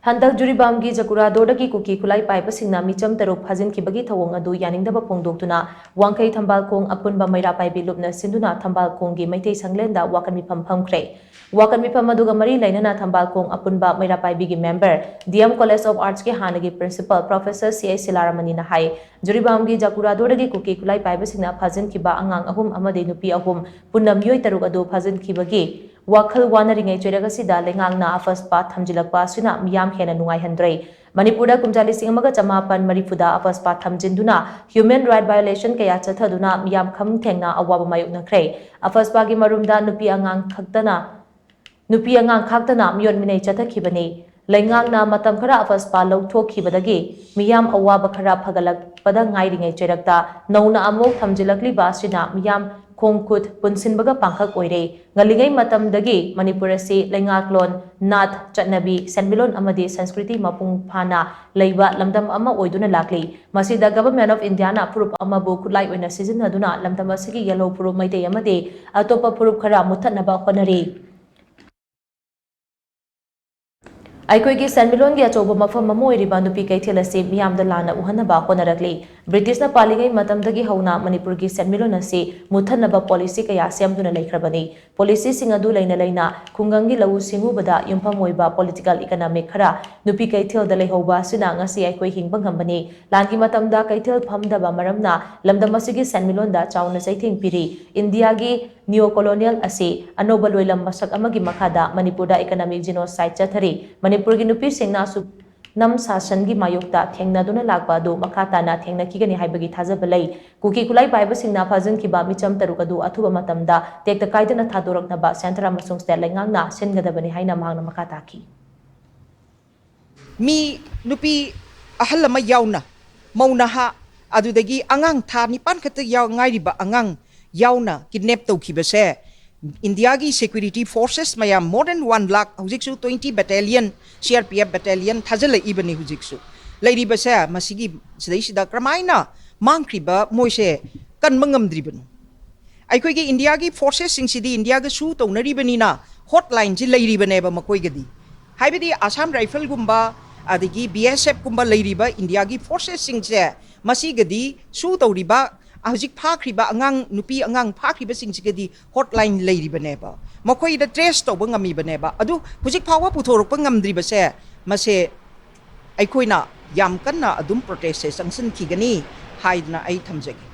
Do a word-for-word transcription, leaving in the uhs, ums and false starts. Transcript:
ꯍꯟꯗꯛ ꯖꯨꯔꯤꯕꯥꯝꯒꯤ ꯖꯀꯨꯔꯥꯗꯣꯔꯗꯒꯤ ꯀꯨꯀꯤ ꯈꯨꯠꯂꯥꯏ ꯄꯥꯏꯕꯁꯤꯡꯅ ꯃꯤꯆꯝ ꯇꯔꯨꯛ ꯐꯥꯖꯤꯟꯈꯤꯕꯒꯤ ꯊꯧꯑꯣꯡ ꯑꯗꯨ ꯌꯥꯅꯤꯡꯗꯕ ꯐꯣꯡꯗꯣꯛꯇꯨꯅ ꯋꯥꯡꯈꯩ ꯊꯝꯕꯥꯜ ꯈꯣꯡ ꯑꯄꯨꯟꯕ ꯃꯩꯔꯥ ꯄꯥꯏꯕꯤ ꯂꯨꯞꯅ ꯁꯤꯟꯗꯨꯅ ꯊꯝꯕꯥꯜ ꯈꯣꯡꯒꯤ ꯃꯩꯇꯩ ꯁꯪꯂꯦꯟꯗ ꯋꯥꯀꯠ ꯃꯤꯐꯝ ꯐꯝꯈ꯭ꯔꯦ꯫ ꯋꯥꯀꯠ ꯃꯤꯐꯝ ꯑꯗꯨꯒ ꯃꯔꯤ ꯂꯩꯅꯅ ꯊꯝꯕꯥꯜ ꯈꯣꯡ ꯑꯄꯨꯟꯕ ꯃꯩꯔꯥ ꯄꯥꯏꯕꯤꯒꯤ member, D M college of ꯑꯥꯔꯠꯁꯀꯤ ꯍꯥꯟꯅꯒꯤ ꯄ꯭ꯔꯤꯟꯁꯤꯄꯜ ꯄ꯭ꯔꯣꯐꯦꯁꯔ ꯁꯤ ꯑꯩꯆ ꯁꯤꯂꯥꯔꯥꯃꯅꯤꯅ ꯍꯥꯏ, ꯖꯨꯔꯤꯕꯥꯝꯒꯤ ꯖꯀꯨꯔꯥꯗꯣꯔꯗꯒꯤ ꯀꯨꯀꯤ ꯈꯨꯠꯂꯥꯏ ꯄꯥꯏꯕꯁꯤꯡꯅ ꯐꯥꯖꯤꯟꯈꯤꯕ ꯑꯉꯥꯡ ꯑꯍꯨꯝ ꯑꯃꯗꯤ ꯅꯨꯄꯤ ꯑꯍꯨꯝ, ꯄꯨꯟꯅ ꯃꯤꯑꯣꯏ ꯇꯔꯨꯛ ꯑꯗꯨ ꯐꯥꯖꯤꯟꯈꯤꯕꯒꯤ ꯋꯥꯈꯜ ꯋꯥꯅꯔꯤꯉꯩ ꯆꯩꯔꯛ ꯑꯁꯤꯗ ꯂꯩꯉꯥꯛꯅ ꯑꯐꯁꯄꯥ ꯊꯝꯖꯤꯜꯂꯛꯄ ꯑꯁꯤꯅ ꯃꯤꯌꯥꯝ ꯍꯦꯟꯅ ꯅꯨꯡꯉꯥꯏꯍꯟꯗ꯭ꯔꯦ꯫ ꯃꯅꯤꯄꯨꯔꯗ ꯀꯨꯝꯖꯥ ꯂꯤꯁꯤꯡ ꯑꯃꯒ ꯆꯃꯥꯄꯟ ꯃꯔꯤꯐꯨꯗ ꯑꯐꯁꯄꯥ ꯊꯝꯖꯤꯟꯗꯨꯅ human right violation ꯀꯌꯥ ꯆꯠꯊꯗꯨꯅ ꯃꯤꯌꯥꯝ ꯈꯝ ꯊꯦꯡꯅ ꯑꯋꯥꯕ ꯃꯥꯌꯣꯛꯅꯈ꯭ꯔꯦ꯫ ꯑꯐꯁꯄꯥꯒꯤ ꯃꯔꯨꯝꯗ ꯅꯨꯄꯤ ꯑꯉꯥꯡ ꯈꯛꯇꯅ, ꯅꯨꯄꯤ ꯑꯉꯥꯡ ꯈꯥꯛꯇꯅ ꯃꯤꯑꯣꯠ ꯃꯤꯅꯩ ꯆꯠꯊꯈꯤꯕꯅꯤ꯫ ꯂꯩꯉꯥꯛꯅ ꯃꯇꯝ ꯈꯔ ꯑꯐꯁꯄꯥ ꯂꯧꯊꯣꯛꯈꯤꯕꯗꯒꯤ ꯃꯤꯌꯥꯝ ꯑꯋꯥꯕ ꯈꯔ ꯐꯒꯠꯂꯛꯄꯗ ꯉꯥꯏꯔꯤꯉꯩ ꯆꯩꯔꯛꯇ ꯅꯧꯅ ꯑꯃꯨꯛ ꯊꯝꯖꯤꯜꯂꯛꯂꯤꯕ ꯑꯁꯤꯅ ꯃꯤꯌꯥꯝ ꯈꯣꯡ ꯈꯨꯠ ꯄꯨꯟꯁꯤꯟꯕꯒ ꯄꯥꯡꯈꯛ ꯑꯣꯏꯔꯦ꯫ ꯉꯜꯂꯤꯉꯩ ꯃꯇꯝꯗꯒꯤ ꯃꯅꯤꯄꯨꯔ ꯑꯁꯤ ꯂꯩꯉꯥꯛꯂꯣꯟ, ꯅꯥꯠ, ꯆꯠꯅꯕꯤ, ꯁꯦꯟꯃꯤꯠꯂꯣꯟ ꯑꯃꯗꯤ ꯁꯪꯁꯀ꯭ꯔꯤꯇꯤ ꯃꯄꯨꯡ ꯐꯥꯅ ꯂꯩꯕ ꯂꯝꯗꯝ ꯑꯃ ꯑꯣꯏꯗꯨꯅ ꯂꯥꯛꯂꯤ꯫ ꯃꯁꯤꯗ Government of Indiaꯅ ꯐꯨꯔꯨꯞ ꯑꯃꯕꯨ ꯈꯨꯠꯂꯥꯏ ꯑꯣꯏꯅ ꯁꯤꯖꯤꯟꯅꯗꯨꯅ ꯂꯝꯗꯝ ꯑꯁꯤꯒꯤ ꯌꯦꯜꯍꯧ ꯐꯨꯔꯨꯞ ꯃꯩꯇꯩ ꯑꯃꯗꯤ ꯑꯇꯣꯞꯄ ꯐꯨꯔꯨꯞ ꯈꯔ ꯃꯨꯠꯊꯠꯅꯕ ꯍꯣꯠꯅꯔꯤ꯫ ꯑꯩꯈꯣꯏꯒꯤ ꯁꯦꯟꯃꯤꯠꯂꯣꯟꯒꯤ ꯑꯆꯧꯕ ꯃꯐꯝ ꯑꯃ ꯑꯣꯏꯔꯤꯕ ꯅꯨꯄꯤ ꯀꯩꯊꯦꯜ ꯑꯁꯤ ꯃꯤꯌꯥꯝꯗ ꯂꯥꯟꯅ ꯎꯍꯟꯅꯕ ꯍꯣꯠꯅꯔꯛꯂꯤ꯫ ꯕ꯭ꯔꯤꯇꯤꯁꯅ ꯄꯥꯜꯂꯤꯉꯩ ꯃꯇꯝꯗꯒꯤ ꯍꯧꯅ ꯃꯅꯤꯄꯨꯔꯒꯤ ꯁꯦꯟꯃꯤꯠꯂꯣꯟ ꯑꯁꯤ ꯃꯨꯠꯊꯠꯅꯕ ꯄꯣꯂꯤꯁꯤ ꯀꯌꯥ ꯁꯦꯝꯗꯨꯅ ꯂꯩꯈ꯭ꯔꯕꯅꯤ꯫ ꯄꯣꯂꯤꯁꯤꯁꯤꯡ ꯑꯗꯨ ꯂꯩꯅ ꯂꯩꯅ ꯈꯨꯡꯒꯪꯒꯤ ꯂꯧꯎ ꯁꯤꯡꯎꯕꯗ ꯌꯨꯝꯐꯝ ꯑꯣꯏꯕ political economic ꯈꯔ ꯅꯨꯄꯤ ꯀꯩꯊꯦꯜꯗ ꯂꯩꯍꯧꯕ ꯑꯁꯤꯅ ꯉꯁꯤ ꯑꯩꯈꯣꯏ ꯍꯤꯡꯕ ꯉꯝꯕꯅꯤ꯫ ꯂꯥꯟꯒꯤ ꯃꯇꯝꯗ ꯀꯩꯊꯦꯜ ꯐꯝꯗꯕ ꯃꯔꯝꯅ ꯂꯝꯗꯝ ꯑꯁꯤꯒꯤ ꯁꯦꯟꯃꯤꯠꯂꯣꯟꯗ ꯆꯥꯎꯅ ꯆꯩꯊꯦꯡ ꯄꯤꯔꯤ꯫ ꯏꯟꯗꯤꯌꯥꯒꯤ neo-colonial ꯑꯁꯤ ꯑꯅꯧꯕ ꯂꯣꯏꯂꯝ ꯃꯁꯛ ꯑꯃꯒꯤ ꯃꯈꯥꯗ ꯃꯅꯤꯄꯨꯔꯗ economic genocide ꯆꯠꯊꯔꯤ꯫ ꯃꯅꯤꯄꯨꯔꯒꯤ ꯅꯨꯄꯤꯁꯤꯡꯅ ꯑꯁꯨꯛ ꯅꯝ ꯁꯥꯁꯟꯒꯤ ꯃꯥꯌꯣꯛꯇ ꯊꯦꯡꯅꯗꯨꯅ ꯂꯥꯛꯄ ꯑꯗꯨ ꯃꯈꯥ ꯇꯥꯅ ꯊꯦꯡꯅꯈꯤꯒꯅꯤ ꯍꯥꯏꯕꯒꯤ ꯊꯥꯖꯕ ꯂꯩ꯫ ꯀꯨꯀꯤ ꯈꯨꯠꯂꯥꯏ ꯄꯥꯏꯕꯁꯤꯡꯅ ꯐꯥꯖꯤꯟꯈꯤꯕ ꯃꯤꯆꯝ ꯇꯔꯨꯛ ꯑꯗꯨ ꯑꯊꯨꯕ ꯃꯇꯝꯗ ꯇꯦꯛꯇ ꯀꯥꯏꯗꯅ ꯊꯥꯗꯣꯔꯛꯅꯕ centre ꯑꯃꯁꯨꯡ state ꯂꯩꯉꯥꯛꯅ ꯁꯤꯟꯒꯗꯕꯅꯤ ꯍꯥꯏꯅ ꯃꯍꯥꯛꯅ ꯃꯈꯥ ꯇꯥꯈꯤ꯫ ꯃꯤ ꯅꯨꯄꯤ ꯑꯍꯜ ꯑꯃ ꯌꯥꯎꯅ, ꯃꯧ ꯅꯍꯥ, ꯑꯗꯨꯗꯒꯤ ꯑꯉꯥꯡ ꯊꯥ ꯅꯤꯄꯥꯟ ꯈꯛꯇ ꯌꯥꯎ-, ꯉꯥꯏꯔꯤꯕ ꯑꯉꯥꯡ ꯌꯥꯎꯅ kidnap ꯇꯧꯈꯤꯕꯁꯦ, ꯏꯟꯗꯤꯌꯥꯒꯤ security forces ꯃꯌꯥꯝ more than one lakh, ꯍꯧꯖꯤꯛꯁꯨ twenty battalion, C R P F battalion ꯊꯥꯖꯤꯜꯂꯛꯏꯕꯅꯤ ꯍꯧꯖꯤꯛꯁꯨ꯫ ꯂꯩꯔꯤꯕꯁꯦ ꯃꯁꯤꯒꯤ ꯁꯤꯗꯩꯁꯤꯗ ꯀꯔꯝꯍꯥꯏꯅ ꯃꯥꯡꯈ꯭ꯔꯤꯕ ꯃꯣꯏꯁꯦ ꯀꯟꯕ ꯉꯝꯗ꯭ꯔꯤꯕꯅꯣ? ꯑꯩꯈꯣꯏꯒꯤ ꯏꯟꯗꯤꯌꯥꯒꯤ forcesꯁꯤꯡꯁꯤꯗꯤ ꯏꯟꯗꯤꯌꯥꯒ ꯁꯨ ꯇꯧꯅꯔꯤꯕꯅꯤꯅ hotlineꯁꯤ ꯂꯩꯔꯤꯕꯅꯦꯕ ꯃꯈꯣꯏꯒꯗꯤ꯫ ꯍꯥꯏꯕꯗꯤ ꯑꯁꯥꯝ ꯔꯥꯏꯐꯜꯒꯨꯝꯕ, ꯑꯗꯒꯤ ꯕꯤ ꯑꯦꯁ ꯑꯦꯐꯀꯨꯝꯕ ꯂꯩꯔꯤꯕ ꯏꯟꯗꯤꯌꯥꯒꯤ ꯐꯣꯔꯁꯦꯁꯁꯤꯡꯁꯦ, ꯃꯁꯤꯒꯗꯤ ꯁꯨ ꯇꯧꯔꯤꯕ, ꯍꯧꯖꯤꯛ ꯐꯥꯈ꯭ꯔꯤꯕ ꯑꯉꯥꯡ, ꯅꯨꯄꯤ ꯑꯉꯥꯡ ꯐꯥꯈ꯭ꯔꯤꯕꯁꯤꯡꯁꯤꯒꯗꯤ ꯍꯣꯠꯂꯥꯏꯟ ꯂꯩꯔꯤꯕꯅꯦꯕ, ꯃꯈꯣꯏꯗ ꯇ꯭ꯔꯦꯁ ꯇꯧꯕ ꯉꯝꯃꯤꯕꯅꯦꯕ꯫ ꯑꯗꯨ ꯍꯧꯖꯤꯛ ꯐꯥꯎꯕ ꯄꯨꯊꯣꯔꯛꯄ ꯉꯝꯗ꯭ꯔꯤꯕꯁꯦ, ꯃꯁꯦ ꯑꯩꯈꯣꯏꯅ ꯌꯥꯝ ꯀꯟꯅ ꯑꯗꯨꯝ ꯄ꯭ꯔꯣꯇꯦꯁꯁꯦ ꯆꯪꯁꯤꯟꯈꯤꯒꯅꯤ ꯍꯥꯏꯗꯅ ꯑꯩ ꯊꯝꯖꯒꯦ꯫